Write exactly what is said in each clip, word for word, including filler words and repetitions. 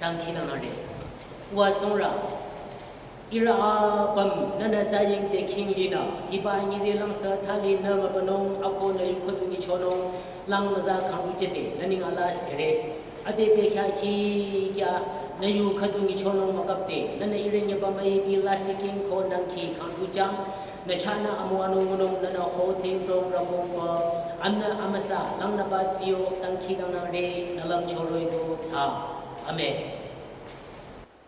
Dangkhidangnangre. Wa Tsingrang, ihrü apüm nünü tsaying te khinglinü, hiba nyize langsü thali nü mübünung ako nü yu khüdu nyichonung lang müza khangdu jete nü ning ala sire. Ade bekhyah khikya nü yu khüdu nyichonung mükapte, nünü ihrü nyeba müipi lasih king ko nangkhi khangdu jang, nü chahnü amüwanung ngunung nünü ho thengdrong rüpongpü, amnü amüsa langnüba tsiyo dangkhidangnangre nü lümchoroh-i du tsa. Amen.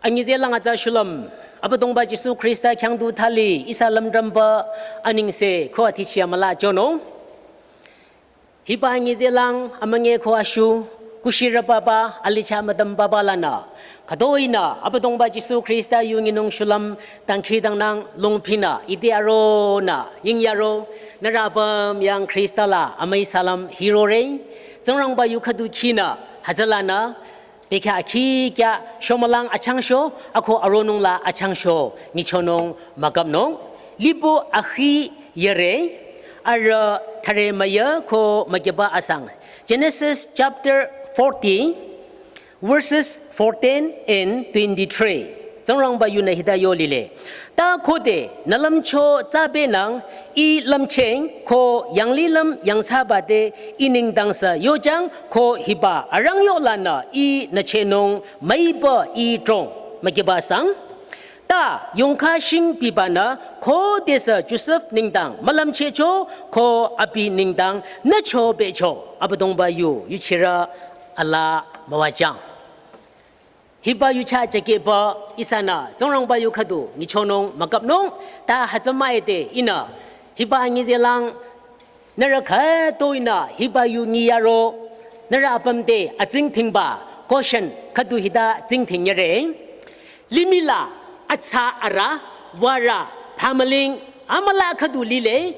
Anyize lang atsa shulüm, Abüdongba Jisu Khrista khyang du thali ihsa lümdrümpü anengse ko athichi amüla chonung. Hiba anyize lang amünge ko ashu, kushirü papa, alicha müdüm papa lanü. Khütoinü, Abüdongba Jisu Khrista yu nyinung shulüm, dangkhidangnang lungphinü, ite aronü, yingyaro, nührü apüm yang Khrista la, amüi salam hirore, Tsingrangba yu khüdu khinü, hütsülanü, bekhyah khikya shomülang achangsho, ako aronung la achangsho, nyichonung mükapnung. Lipu akhi yere, arüh thüre müya ko mükyüba asang. Genesis chapter forty, verses fourteen and twenty-three. Tsingrangba yunü hita yo lile. Ta khode nü lümcho tsabenang, ih lümcheng ko yanglilüm yangthsaba te ih nengdang sü yojang ko hiba arangyo lanü ih nü chehnung müiba ih trong mükyüba sang. Ta yongkha shing pibanü khodesü Josef nengdang mülümchehcho ko abi nengdang nücho becho Abüdongba yu yuchirü ala müwajang. Hiba yucha jakehba ihsanü Tsingrangba yu khüdu nyichonung mükapnung, ta hütsü müite ihnü hiba anyize lang nührü khütoinü hiba yu nyiyaro, nührü apüm te atsingdhingba question khüdu hita tsingdhing yere. Limih la atsa arüh, warüh, phamüling, amüla khüdu lile,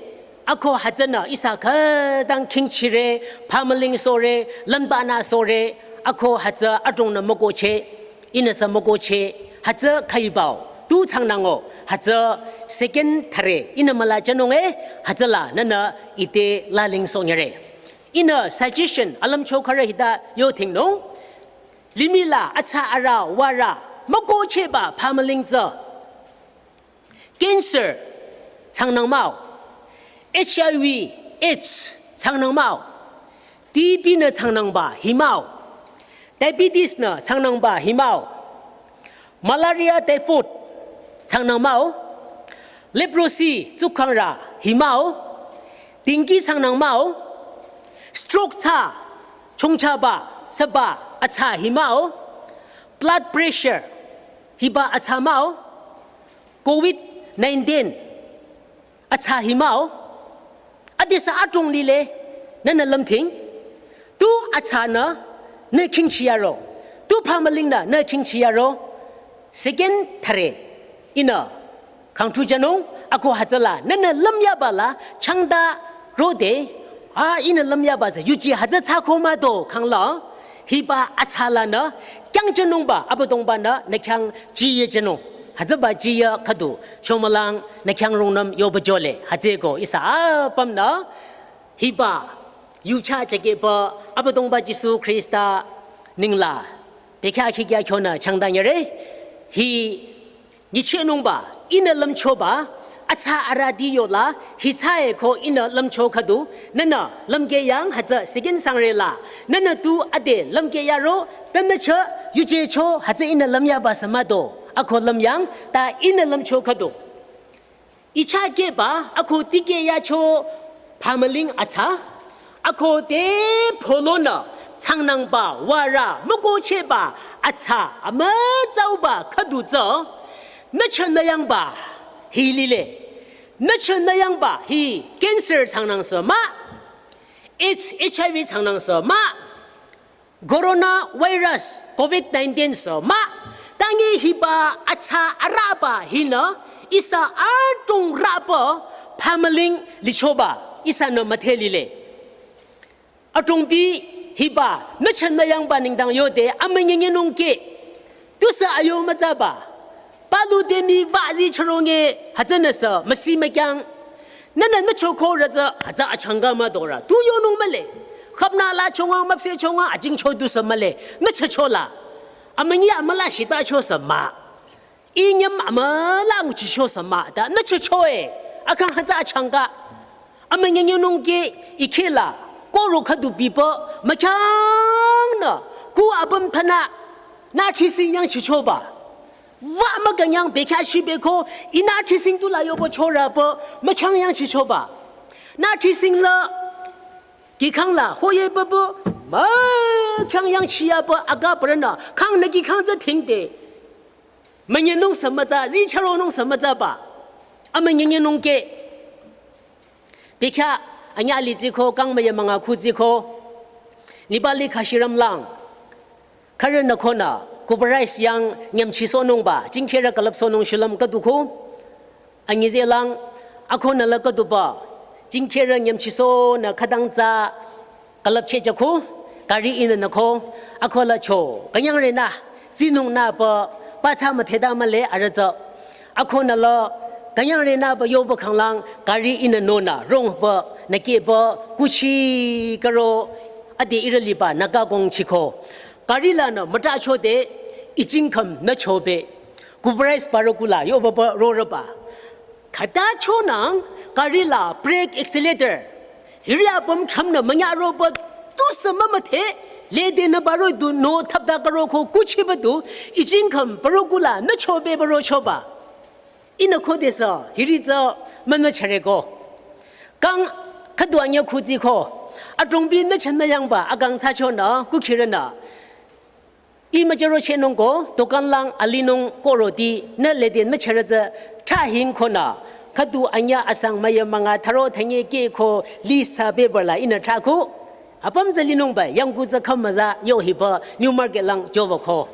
ako hütsünü ihsa khütang khingchire, phamüling sore, lümbanü sore, ako hütsü adrongnü mükohcheh, ihnü sü mükohcheh, hütsü khaibao, tu changnango, hütsü second thüre, ihnü müla chanung e, hütsüla nünü ite laling sonyere. Ihnü suggestion, alümcho khürü hita yo thingnung, limih la atsa arüh, warüh, mükohchehba phamüling tsü. Cancer, changnang mah-o. H I V, AIDS, changnang mah-o. T B nü changnangba hi mah-o. Diabetes nü changnangba hi mah-o. Malaria typhoid, changnang mah-o. Leprosy, tsukhangrü hi mah-o. Dengue changnang mah-o. Stroke tsü, chongchaba, süba, atsa hi mah-o. Blood pressure, hiba atsa mah-o. Covid nineteen, atsa hi mah-o. Adesü adrong lile, nünü lümdhing. Tu atsanü, nü khingchiyaro. Tu phamülingnü, nü khingchiyaro. Second thüre, ihnü khangthu janung, ako hütsüla, nünü lümyaba la, changda rode, a ihnü lümyaba tsü, yuchi hütsü tsü ko mah do, khangla, hiba atsa lanü, kyangchanungba, Abüdongbanü, nü khyang jiye janung. Hütsüba jiye khüdu, shomülang, nü khyang rungnüm yoba jole, hütsüeko, ihsa apümnü, hiba, yucha jakehba, Abüdongba Jisu Khrista, ningla, bekhyah khikya khyonü, changda nyere, hi, nyichehnungba, ihnü lümchoba, atsa arüh di yola, hi tsüe ko ihnü lümcho khüdu, nünü lümkeh yang hütsü second sangre la, nünü tu ade lümkeh yaro, tanü chah, yuje cho, hütsü ihnü lümyaba sü mah do, ako lümyang, ta ihnü lümcho khüdu. Ichah kehba, ako tikeh yacho, phamüling atsa, ako te pholonü changnangba warüh mükohchehba atsa amütsauba khüdu tsü, nü chah nü yangba hi lile. Nü chah nü yangba hi cancer changnang sü mah, AIDS, H I V changnang sü mah, coronavirus, covid nineteen sü mah, tangi hiba atsa arüba hinü, ihsa adrong rüba, phamüling lichoba, ihsanü müdhe lile. Adrongbi hiba, nü chah nü yangba nengdang yode, amünyi nyinung keh. Tusü ayo mütsaba. Palu te mii wüzi chüronge, hütsünü sü, müsi mükyang. Nünü nü choko rütsü, hütsü achangka mah dorü. Tu yonung mühle. Khapnü la chonga, müpseh chonga, ajing cho tusü mühle. Nü chah chola. Amünyi amüla shita chosü mah. Inyüm amüla nguchichosü mah. Ta nü chochoe. Akang hütsü achangka. Amünyi nyünung ke ikela. Koro khüdu bipü. Mükyangnü. Ku apüm thana. Nü thising yangchichoba. Wa mükünyang bekya shibeko. Inü thising tula yobo chorapü. Mükyang yangchichoba. Nü thising la. Kikhang la hoye papa, ma kyang yang chia pa aga parana, khang na kikhang za thingte. Manye nung samaza, zi charo nung samaza ba. Amanye nye nung ke. Bekya, anya li ziko, kang maya manga khu ziko. Nibali kashiram lang. Khare na khona, kubarai siang nyamchi sonung ba, jingkera kalap sonung shulam kaduko. Anyi zelang, akhona la kaduba, jingkera nyamchiso na khadang tsa, kalap che jako, kari ina na ko, akhola cho, kanyang rena, zinung na pa, pa tsa ma theda ma le ara tsa. Akhona la, kanyang rena pa yo pa khanglang, kari ina no na, rong pa, na ke pa, kuchi karo, ade ira liba, na ka gong chiko. Kari la na, mata cho de, ijing kam na cho be. Kubarai sparokula, yo pa pa, ro ra pa. Khata chonang, kari la brake accelerator. Hiri apüm thamna manya ro pa tu sama mathe, le de na baro du no thapda karo ko kuchi ba du, ijing kam parokula na chobe baro choba. Ina kho de sa, hiri za mana chare ko. Kang khadu anya khuzi ko. Atong bi na chan na yang ba, akang tsa chona, kukhira na. I majaro chenung ko, tokan lang alinung ko roti, na lede na charaza, trahing ko na, khadu anya asang maya manga tharo thanye ke ko, li sa be bala ina traku. Apam za linung ba, yang ku za kham maza, yo hi ba, New Market lang jo ba ko.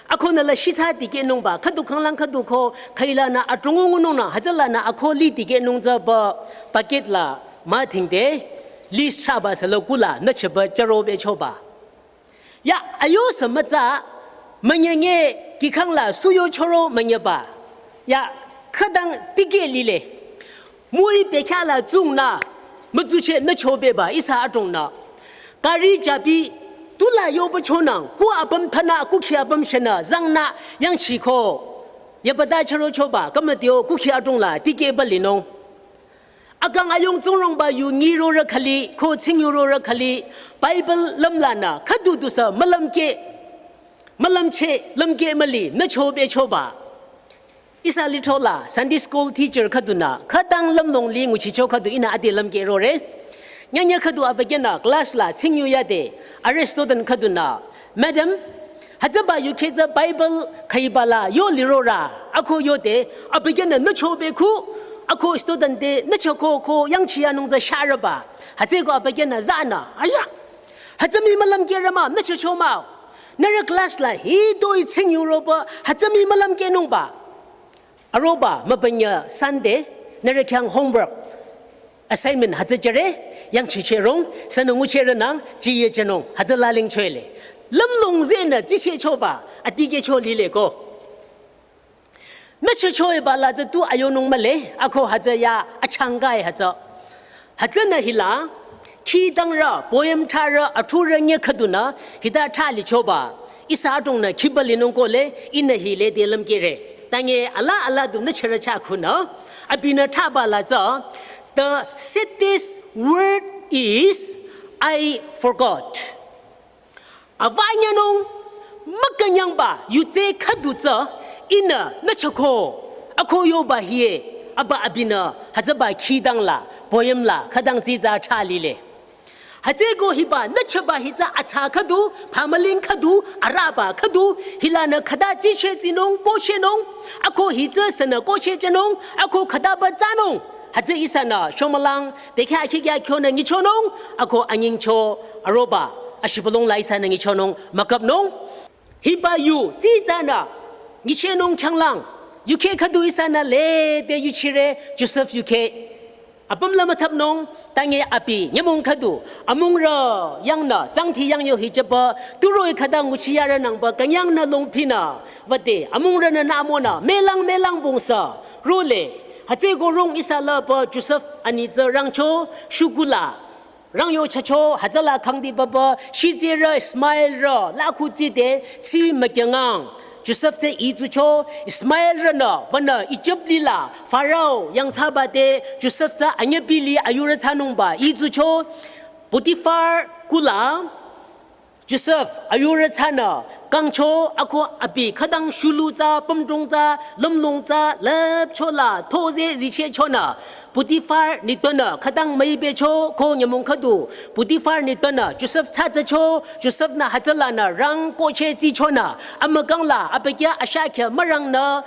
Ako na la shisa ti ke nung ba, khadu khang lang khadu ko, khaila na atungu nung na, hajala na ako li ti ke nung za ba, paket la, ma thing de, li stra ba sa lo kula, na che ba, charo be cho ba. Ya, ayo samaza, manyenge, kikhang la, suyo choro, manyaba. Ya, khadang tike lile. Mui bekya la zung na, mazuche na chobe ba, isa atong na. Kari jabi, tula yo ba chonang, ku apam thana, ku khi apam shana, zang na, yang chi ko. Ya ba da charo choba, kamatio, ku khi atong la, tike ba linong. Akang ayong zungrong ba yu ngi ro ra khali, ko tsing yu ro ra khali, Bible lam la na, khadu du sa, malam ke, malam che, lam ke mali, na cho be cho ba. Isa little la, Sunday school teacher khadu na, khadang lam long li nguchi cho khadu ina ade lam ke ro re. Nya nya khadu abagena, class la, tsing yu ya de, are student khadu na, Madam, hajaba yu keza Bible khaibala yo lirora, ako yo te, abagena na chobe ku, ako student te, na chako ko, yang chia nung za sharaba. Haje ko abagena zana, aya. Hajami malam ke rama, na cho cho ma. Nara class la, hi do i tsing yu roba, hajami malam ke nung ba. Aroba, mabanya Sunday, nara kyang homework. Assignment hata jere, yang chi che rong, sana ngu che renang, chi ye che nong, hata laling chwe le. Lam long ze na, chi che cho ba, ati ke cho li le ko. Na che cho e ba la za tu ayo nong ma le, ako hata ya, achang gai hata. Hata na hila, khi dang ra, poem tha ra, athu ra nye khadu na, hita tha li cho ba. Isa atong na, khi ba li nong ko le, ina hi le de lam ke re. Tange ala ala du na che ra cha khu na. Abina tha ba la za, the saddest word is, "I forgot." Ava nyanung, makanyang ba, yu tse khadu tsa, ina, na chako, ako yo ba hie, aba abina, haza ba khi dang la, poem la, khadang tsi za tha li le. Haje ko hiba, na chaba hi za acha khadu, pamaling khadu, araba khadu, hila na khada tsi che tsi nong, ko che nong, ako hi za sana ko che che nong, ako khada ba za nong. Haje isa na, shomalang, bekya khi kya kyo na ngi cho nong, ako anying cho, aroba, ashibulong la isa na ngi cho nong, makap nong. Hiba yu, tsi za na, ngi che nong kyang lang, yu ke khadu isa na le, de yu chire, Joseph yu ke. Apam la mathap nong, tange api, nyamong khadu, amung ra, yang na, zang thi yang yo hi jaba, tu roi khada ngu chi ya ra nang ba, kanyang na long pi na, vate, amung ra na na amo na, melang melang bong sa, ro le, haje ko rong isa la ba, Joseph ani za rang cho, shukula, rangyo chacho, hütsüla khangdi baba, shitsirü, Ismaelrü, la khutside, tsi mükyangang. Josef tsü itsucho, Ismaelrünü, wünü Ijip lila, Farao, yangthsaba te, Josef tsü anyüpili ayurü thsanungba, itsucho, Potiphar kula, Josef, ayurü thsanü, kangcho, ako abi, khütang shulu tsü, pümdrong tsü, lümlong tsü, lüpcho la, thoze, zichehchonü, Potiphar nitpünü, khütang müibecho, ko nyümong khüdu, Potiphar nitpünü, Josef thsathsacho, Josef nü hütsülanü, rang kocheh tsichonü, amükang la, abükyü ashakya mürangnü,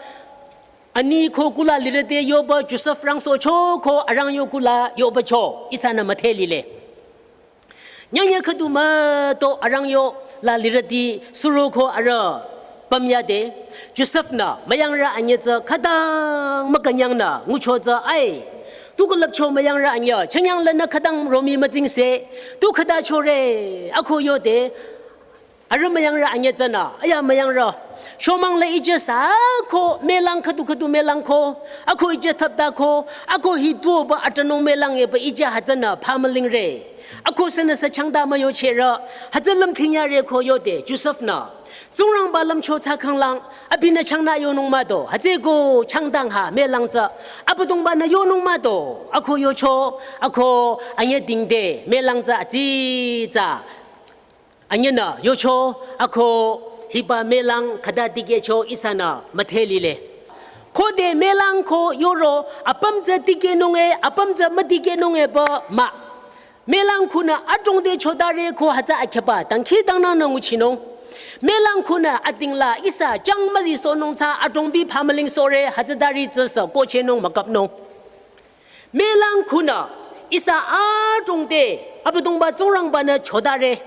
ani ko kula lirüte yoba, Josef rangsohcho, ko arangyo kula yobacho, ihsanü müdhe lile. Nyanya khüdu müto arangyo la lirüti suroko arüh pümyade, Josef nü müyangrü anyü tsü khütang mükünyangnü ngucho tsü ai. Tu külüpcho müyangrü anyü, chünyang lanü khütang romi mütsingse, tu khüta chore, ako yode, arüh müyangrü anyü tsünü, aya müyangrü. Shomang la ijü sa ko, melang khüdu khüdu melang ko, ako ijü thapta ko, ako hi tuo ba atanung melang eba ijü hütsünü phamülingre. Ako sünü sa changta müyochehre, hütsü lümthinyare ko yode, Josef nü. Tsingrangba lümcho thsakhanglang, abinü changnü yonung müto, hütsüko changtang ha melang tsü, Abüdongbanü yonung müto, ako yocho, ako anyü dingde, melang tsü atsitsa. Anyünü yocho, ako hiba melang khüta tikehcho ihsanü müdhe lile. Khode melang ko yoro, apüm tsü tikehnung e, apüm tsü mütikehnung eba mah. Melang khunü adrongde chodare ko hütsü akheba, dangkhidangnangnü nguchinung. Melang khunü atingla ihsa chang müzisohnung tsü adrongbi phamülingsore hütsütari tsüsü kochehnung mükapnung. Melang khunü ihsa adrongde Abüdongba Tsingrangbanü chodare.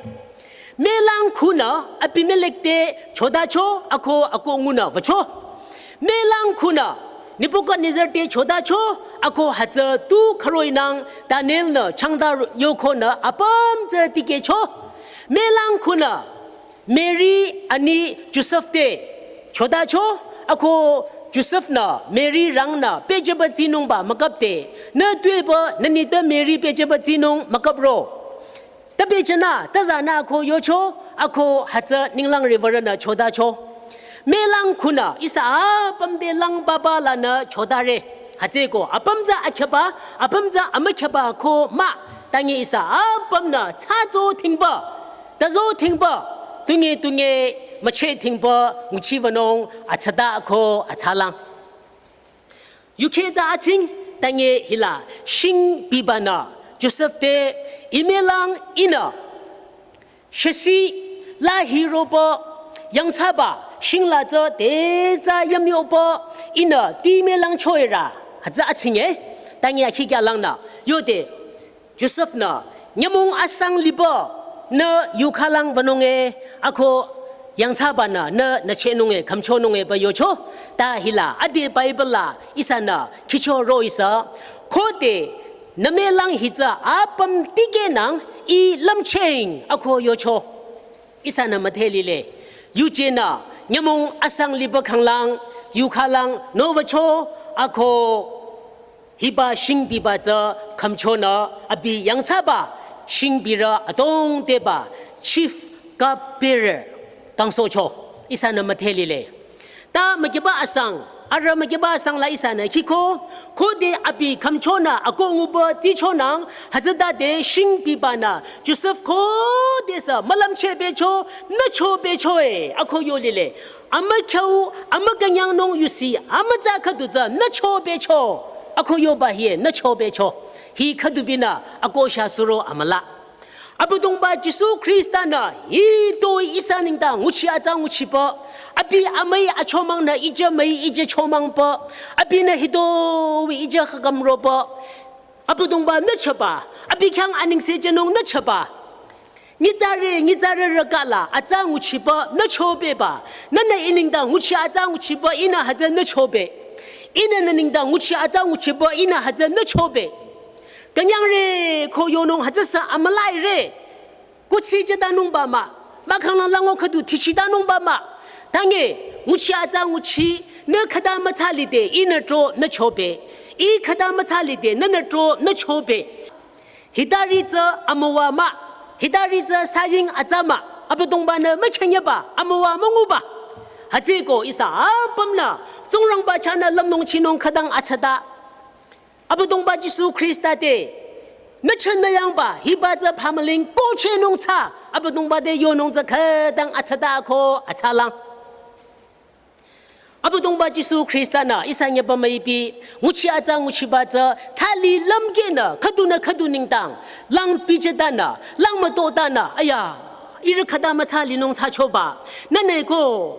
Melang khunü Abimelek te chodacho ako ako ngunü wücho. Melang khunü Nebuchadnezzar te chodacho ako hütsü tu khüroinang Daniel nü changta yokonü apüm tsü tikehcho. Melang khunü Mary ani Josef te chodacho, ako Josef nü Mary rangnü pehjüba tsinungba mükapde, nü tuepü nü nitpü Mary pehjüba tsinung mükapro. Ta pehjünü, ta zanü ako yocho, ako hütsü ninglang riwürünü chodacho. Melang khunü ihsa apüm te lang baba lanü chodare. Hütsüko apüm tsü akheba, apüm tsü amükheba ko mah, tangi ihsa apümnü thsazo thingba. Tazo thingba, tungi tungi mücheh thingba nguchiwünung atsata ko atsalang. Yukheh tsü atsing, tangi hila shingbibanü Josef te imelang ihnü shesi la hiroba yangthsaba shingla tsü te tsü yamyoba ihnü ti melang choira, hütsü atsing e, tangi akhikyalangnü yode Josef nü nyümong asang liba nü yukhalang wünung e, ako yangthsabanü nü nüchehnung e khümchonung e ba yocho. Ta hila ade Bible la ihsanü khichoro ihsa, khode nü melang hi tsü apüm tikehnang ih lümchehng ako yocho. Ihsanü müdhe lile. Yujenü nyümong asang liba khanglang yukhalang nü wücho ako hiba shingbiba tsü khümchonü abi yangthsaba shingbirü adrongdeba chief cupbearer kangsohcho. Ihsanü müdhe lile. Ta mükiba asang, arüh mükiba asang la ihsanü khiko, khode abi khümchonü ako nguba tsichonang, hütsütade shingbibanü Josef khodesü mülümcheh becho, nücho becho e, ako yo lile. Amükhyu, amükünyangnung yusi, amütsa khüdu tsü nücho becho. Ako yoba hie nücho becho. Hi khüdubinü ako sha suro amüla. Abüdongba Jisu Khrista nü hitoi ihsa nengdang nguchi atsa nguchipü. Abi amüi achomangnü ijü müi ijü chomangpü. Abinü hitoi ijü khakamropü. Abüdongba nüchaba, abi khyang anengse jünung nüchaba. Nyitsarü, nyitsarü rükala, atsa nguchipü, nüchobeba. Nünü ih nengdang nguchi atsa nguchipü, ihnü hütsü nüchobe. Ihnü nü nengdang nguchi atsa nguchipü, ihnü hütsü nüchobe. Künyangre, ko yonung hütsüsü amülaire. Kuthsi jütanungba mah, mahkhanglang lango khüdu thichitanungba mah. Tangi, nguchi atsa nguchi, nü khüta mütsa lide, ihnü tro nüchobe. Ih khüta mütsa lide, nünü tro nüchobe. Hitari tsü amüwa mah, hitari tsü saying atsa mah, Abüdongba-nü mükhünyeba amüwa münguba. Hütsüeko ihsa apümnü Tsingrangba chahnü lümlong chinung khütang atsata, Abüdongba Jisu Khrista te nüchün nüyangba hiba tsü phamüling kohchehnung tsü, Abüdongba te yonung tsü khütang atsata ko atsalang. Abüdongba Jisu Khrista-nü ihsa nyeba müipi nguchi atsa nguchiba tsü thali lümkehnü khüdunü khüdu nengdang lang pichetanü, lang mütotanü, aya, ihrü khüta mütsa linung thsachoba, nünü ko,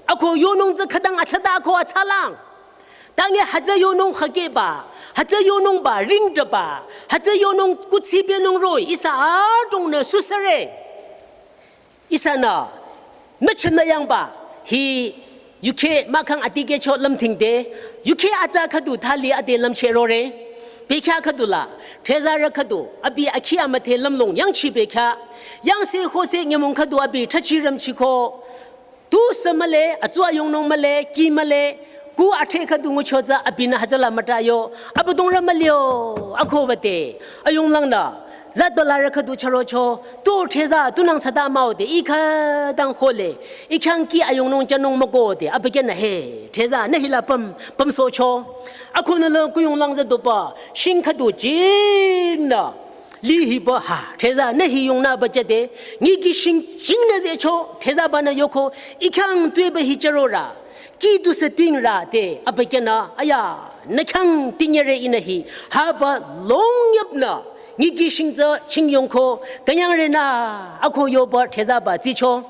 ako yonung tsü khütang atsata ko atsalang. Tange hütsü yonung khakeba, hütsü yonungba ringdaba, hütsü yonung kuthsi benung roh-i ihsa adrongnü susüre. Ihsanü nüchün nüyangba hi yukhe mahkhang atikehcho lümthingde, yukhe atsa khüdu thali ade lümchehrore. Bekhyah khüdula, dhrezarü khüdu abi akhi amüdhe lümlong yangchi bekhyah, yangse hose nyümong khüdu abi thrachi rümchiko, tusü mühle, atsu ayungnung mühle, kih mühle, ku athre khüdu ngucho tsü abinü hütsüla mütayo, Abüdongrü mühlio, ako wüde, ayunglangnü, zatbalarü khüdu chürocho, tu dhreza, tunang sata mah-o de, ih khütang hole, ih khyang kih ayungnung chanung müko de, abükyünü he, dhreza, nü hila püm, pümsohcho. Akonü la kuyunglang züduba, shing khüdu jingnü, li hiba ha, dhreza, nü hi yungnü bachade, nyi kih shing jingnü zehcho, dhrezaba-nü yoko, ih khyang tuepü hi chürorü, kih tusü tingrü de, abükyünü, aya, nü khyang tingyare ihnü hi, haba longyüpnü, nyi kih shing tsü chingyongko, künyangrenü, ako yoba dhrezaba tsicho.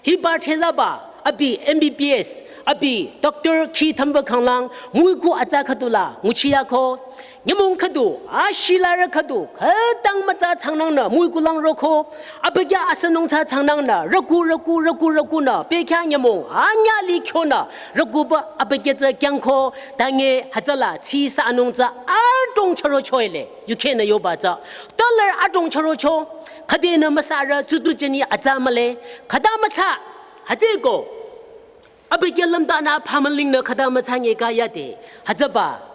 Hiba dhrezaba, abi M B B S, abi doctor khi thümba khanglang, müiku atsa khüdula, nguchiyako. Nyümong khüdu, ashilarü khüdu, khütang mütsa changnangnü, müiku lang roko, abükyü asünung tsü changnangnü, rüku, rüku, rüku, rükunü, bekhyah nyümong, anyüh li kyonü, rükuba abükyü tsü kyangko, tange hütsüla, tsi sa anung tsü, adrong chürochoile, yukhenü yoba tsü, talar adrong chürocho, khüdenü müsarü, tsutu jeni atsa mühle, khüta mütsa, hütsüeko, abükyü lümdanü phamülingnü khüta mütsa nge kayade, hütsüba,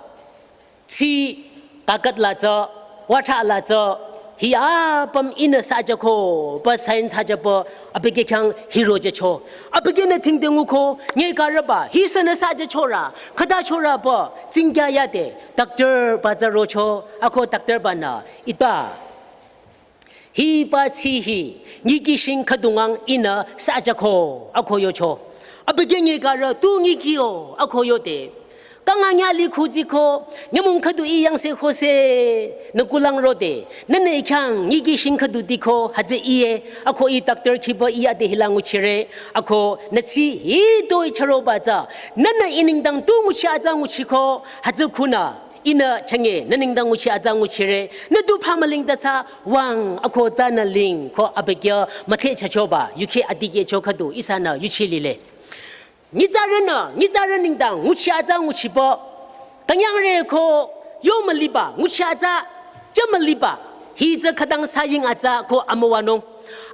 tsi, kakat la tsü, watha la tsü, hi apüm ihnü sachako, ba science hachaba, abükyü khyang hiro jücho. Abükyünü thingde nguko, nge karüba, hi sünü sachachorü, khüta chorüba, tsingkya yade, doctor ba tsü rocho, ako doctor ba-nü, ita. Hiba tsi hi, nyi kih shing khüdungang ihnü sachako, ako yocho. Abükyü nge karü tu nyi kih-o, ako yode. Kang anyüh li khuziko, nyümong khüdu ih yangse hose, nü kulang rode. Nünü ih khyang, nyi kih shing khüdu diko, hütsü iye, ako ih doctor khiba ih ade hila nguchire, ako nü tsi hitoi chüroba tsü, nünü ih nengdang tu nguchi atsa nguchiko, hütsü khunü. Ihnü chünye, nü nengdang nguchi atsa nguchire, nü tu phamüling ta tsü wüng ako tsünü ling ko abükyü müthe chachoba, yukhe adikehcho khüdu ihsanü yuchi lile. Nyitsarünü, nyitsarü nengdang nguchi atsa nguchiba, künyangre ko yo müliba, nguchi atsa, cha müliba, hi tsü khütang saying atsa ko amüwanung.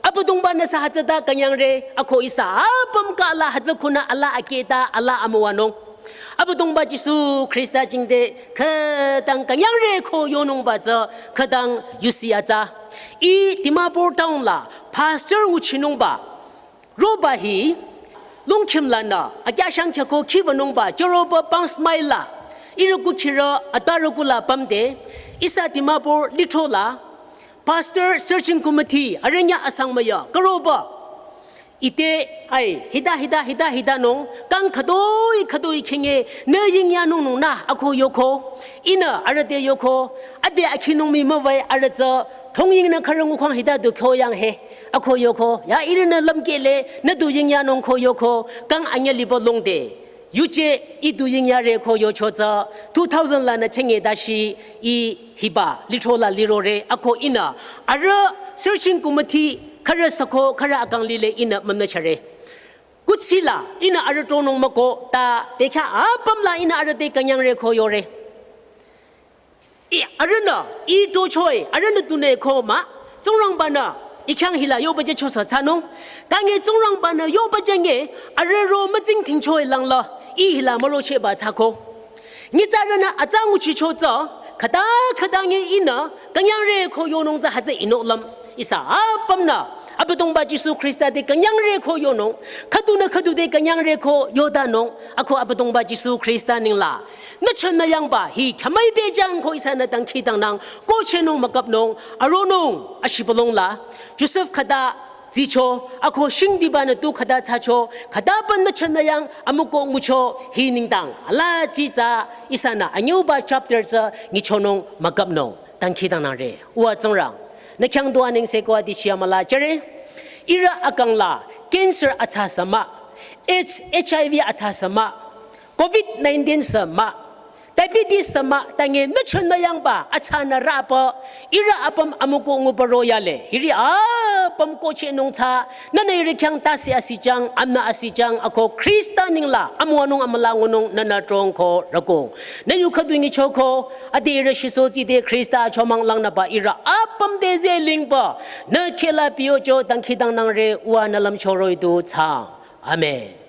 Abüdongba-nü sü hütsüta künyangre, ako ihsa apüm kala hütsü khunü ala akehta, ala amüwanung. Abüdongba Jisu Khrista jingte khütang künyangre ko yonungba tsü khütang yusi atsa. Ih Dimapur town la pastor nguchinungba roba hi Longkhim lanü akyashang khyako khiwünungba chüroba Pang Smile la ihrü kukhirü atarü kula pümde ihsa Dimapur lithro la pastor searching committee arüh nyüh asang müya karoba. Ite, ai, hita, hita, hita, hita nung, kang khütoi, khütoi khinge, nü yingya nung nung nü, ako yoko, ihnü, arüh te yoko, ade akhinung mii müwai arüh tsü, thongyingnü khürü ngukhang hita du kyo yang he, ako yoko, ya ihrünü lümkehle, nü du yingya nung ko yoko, kang anyüh liba longde. Yuje ih du yingyare ko yocho tsü, two thousand lanü chünye dashi ih hiba lithro la lirore ako ihnü arüh searching committee khürü sako khürü akang lile ihnü mümnüchare. Kuthsi la ihnü arüh tronung müko ta bekhyah apüm la ihnü arüh te künyangre ko yore. Ih, arühnü, ih tochoi, arühnü tunüko mah, Tsingrangba-nü, ih khyang hila yoba jücho sü thsanung. Tange Tsingrangba-nü yoba jünge, arüh ro mütsingdhingchoi langla, ih hila mürochehba thsako. Nyitsarünü atsa nguchicho tsü, Khüta khüta nge ihnü künyangre ko yonung tsü hütsü inolüm. Ihsa apümnü Abüdongba Jisu Khrista te künyangre ko yonung. Khüdunü khüdu te künyangre ko yodanung. Ako Abüdongba Jisu Khrista ningla nüchonü yangba hi khamai bejang ko ihsanü dangkhidangnang ko chenung mükapnung aronung ashibülung la. Joseph khüta zicho, ako shingbibanü tu khüta thsacho, khüta pü nüchonü yang amüko ngucho hi nengdang. Ala zitsa ihsanü anyüba chapter tsü nyichonung mükapnung. Dangkhidangnangre. Uwa Tsingrang. Nü khyang dua nengse ko adichi amüla jüre. Ihrü akang la cancer atsa sü mah. H-, H I V atsa sü mah. Covid nineteen sü mah. Diabetes sü mah, tange nüchonü yangba atsanü rüpü, ihrü apüm amüko nguba royale. Hiri apüm ko chenung tsü, nünü ihrü khyang tase asijang, amna asijang, ako Khrista ningla amüwanung amüla ngunung nünü trong ko rükong. Nü yu khüdu nyichoko, ade ihrü shiso zide Khrista achomang langnüba ihrü apüm te ze lingba, nü khehla piyocho dangkhidangnangre uwa nü lümcho roh-i du tsang. Amen.